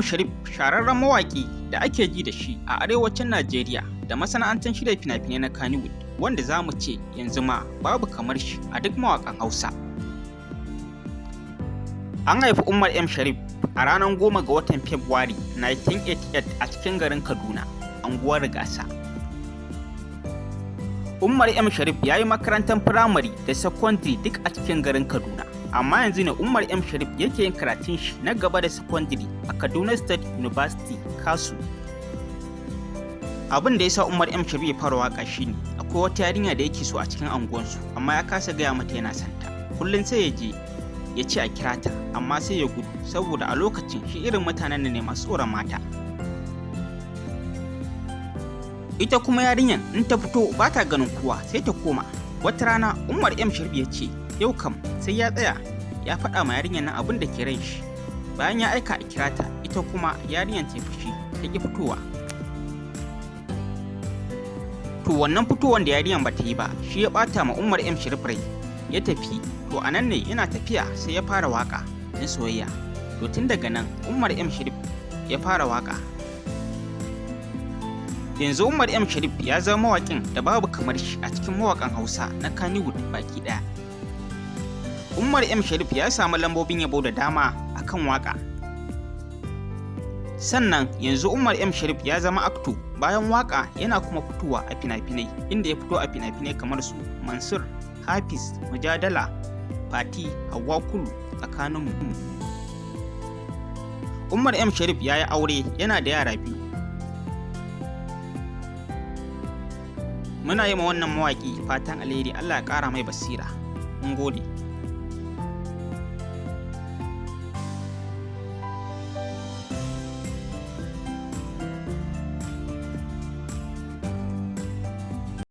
Sharif shahararren mawaƙi da ake ji da shi a arewacin Najeriya da masana'antar shirya fina-finai na Kannywood, wanda za mu ce yanzu ma babu kamar shi a duk mawaƙan Hausa. An haifi Umar M. Sharif a ranar 10 ga watan Fabrairu 1988 a cikin garin Kaduna, anguwar Rigasa. Umar M. Sharif ya yi makarantar firamare da sakandare duk a cikin garin Kaduna. Amma yanzu ne Umar M. Sharif yake yin karatun shi na gaba da sakandare a Kaduna State University, KASU. Abin da ya sa Umar M. Sharif ya fara waka shine akwai wata yarinya da yake so a cikin anguwansu, amma ya kasa gaya mata yana santa. Kullum sai ya je ya ce a kira ta, amma sai ya gudu saboda a lokacin shi irin mutanen ne masu tsoron mata. Ita kuma yarinyar in ta fito ba ta ganin kowa, sai ta koma. Wata rana Umar M. Sharif ya ce yau kam sai ya tsaya ya faɗa ma yarinyar nan abin da ke ran shi. Bayan ya aika a kira ta, ita kuma yarinyar ta fushi ta ƙi fitowa. To wannan fitowar da yarinyar ba ta yi ba shi ya ɓata ma Umar M. Sharif rai, ya tafi. To a nan ne yana tafiya sai ya fara waka na soyayya. To tun daga nan Umar M. Sharif ya fara waka. Yanzu Umar M. Sharif ya zama mawaƙin da babu kamar shi a cikin mawaƙan Hausa na Kannywood baki ɗaya. Umar M. Sharif ya samu lambobin yabo da dama akan waka. Sannan yanzu Umar M. Sharif ya zama actor, bayan waka yana kuma fitowa a fina-finai, inda ya fito a fina-finai kamar su Mansur, Hafiz, Mujadala, Fati, Hauwa Kulu, Tsakaninmu. Umar M. Sharif ya yi aure, yana da yara biyu. Muna yi ma wannan mawaƙi fatan alheri, Allah ya ƙara mai basira. Mun gode.